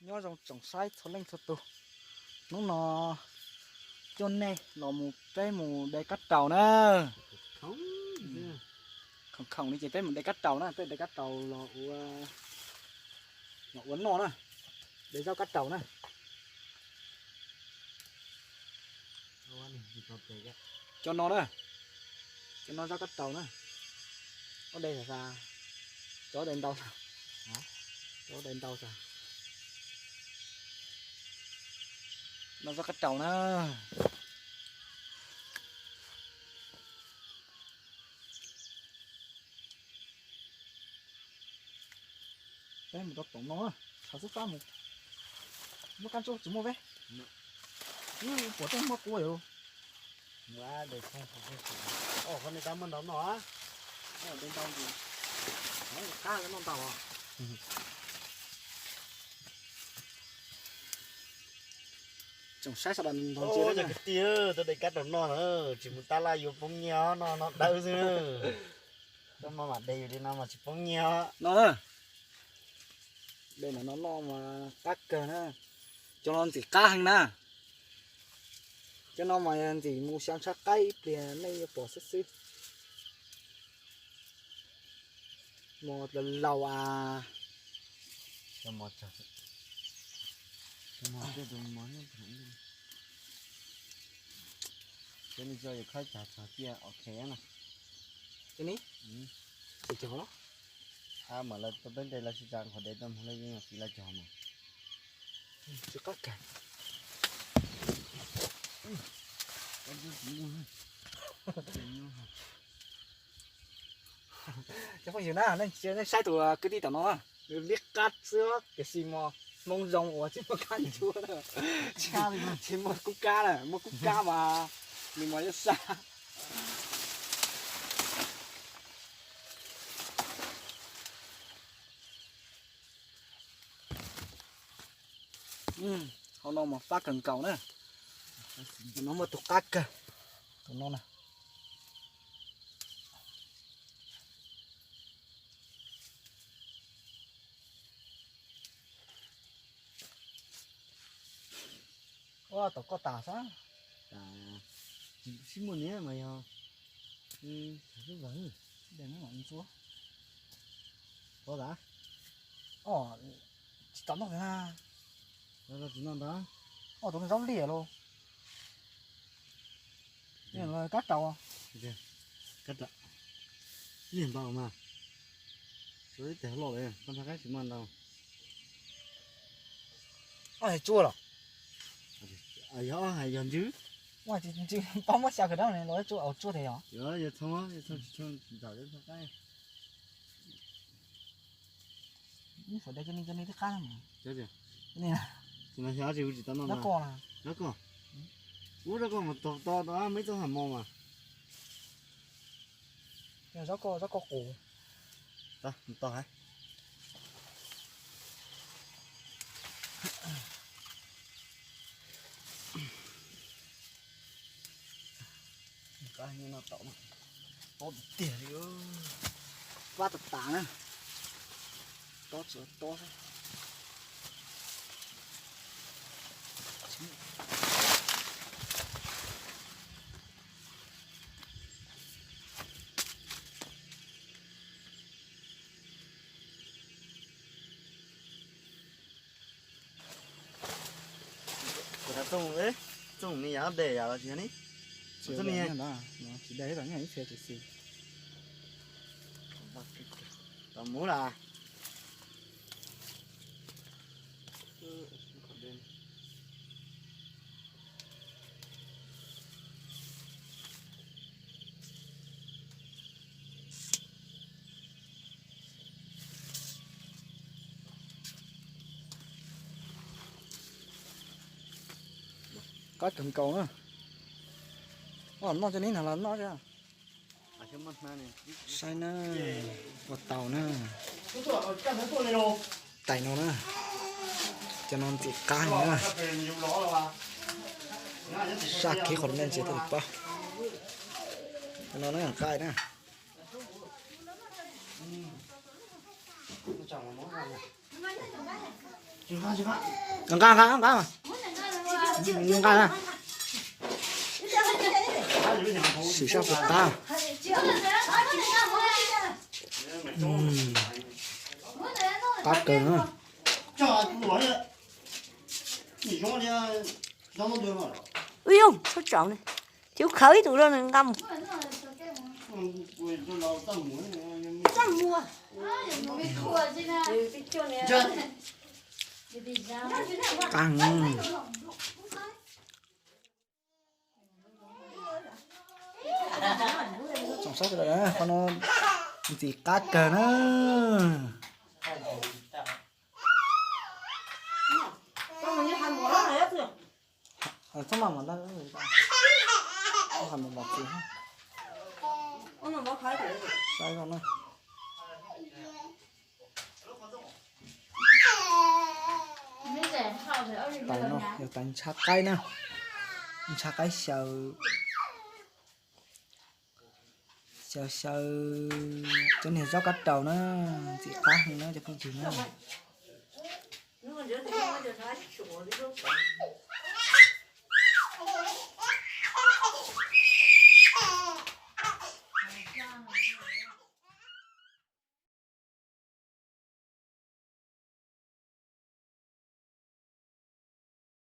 Nyob zoo tsoom saib txhua leej txhua tus, hnub no coj nej los mus peb mus de kab raus na. Khoom khoom li ces peb mus de kab raus na, peb de kab raus los ua, los ua noj na, de zaub kab raus na. Cov no na, cov no zaub kab raus na. Ob de xav, cov de ntau, cov de ntau xav. No zaub kab raus na. Peb mus rau toom no, tshav xub fab mus. Muaj kab ntsuab tsis muaj peb. Pom tej muaj kua yom. Qhov no tab muaj ntau no, de ntau, qab noj ntau. Tsoom saib sawv daws nrog ntsia kwv tij, tuaj de kab rau noj na, tsis mus tab laj yuav poob nyiaj no, no dawb xwb. Tuaj maj mam de li no mas tsis poob nyiaj no. De no no mas qab kawg na. Cov no ntxim qab heev na. Cov no mas ntxim mus xyaw ntshav qaib ib pliag nej yuav pom xwb xwb. Mos laus laus as. Cov no yog khaib tsag tsag tiaj ok na. Cov ni, xim cog los. Mam lawv peb de lawv sib tsa qhov de tau mus lawv yeej tiv lawv cog mas. Tsis qab kawg. Cov phooj ywg na, nej saib tus kwv tij tom no, nws liab qab xwb tiam sis mas hmoov zoo uas tsis muaj kab ntsuab, tsis muaj kub kab na, muaj kub kab mas nws mas yuav sab. Hauv no mas fab kawg nkaus na. No muaj tus qab kawg, tus no na. Ua tom koj tas xwb. Sib muaj niam mas yog, tsis tau noj na. Tsis noj ntag. Ua tus zaub liam los. Kab raus. Liam npaum mas. Ib tes loj li, koj nrog qaib tsis muaj ntau. Ob hais tsuaj los? Yog hais yog ntswg. Ntswg paub muab xya kawg dab los tsuaj, tsuaj tiag yog. Yog txhob, yog txhob tsis txhob nram nrog qaib. Ib suav de cov ni cov ni twb qab. Tsis mas xyov tsis, kuv tsis tau noj. Rab koj, rab koj. Ub, rab koj mas to to, muaj ib txoj ham mos mas. Zaub koj, zaub koj qus. Tau, tau hais. Qab no tau, tob tiag tiag li. Pab tas tas na. Tob tsuas tob xwb. Kuv txooj, txooj ni yam de yam los tsis yog ni. Tsis de, tsis de, ib txhia tsis xis. Tau mus las. Qab kawg nkaus na. Noj cov neb no los noj. Saib na, ua tau na. Tais no na, cov no ntxim qab na. Saj kiv qhov nej ntsis thiaj li paub. Cov no na qaib na. Nqa nqa nqa, nqa na. Sim sab puas qab. Qab kawg na. Ub yuj, txhob tsaus ne. Ces kuv khawb ib tug rau nws nqa mus. Qab. Tsoom saib sawv daws, qhov no ntxim qab kawg na. Txhob maj mam, saib zoo na. Tais no yog tais ntshav qaib na, ntshav qaib xyaw, xyaw xyaw cov niag zaub kab raus na, ntxim qab heev na cov phooj ywg na.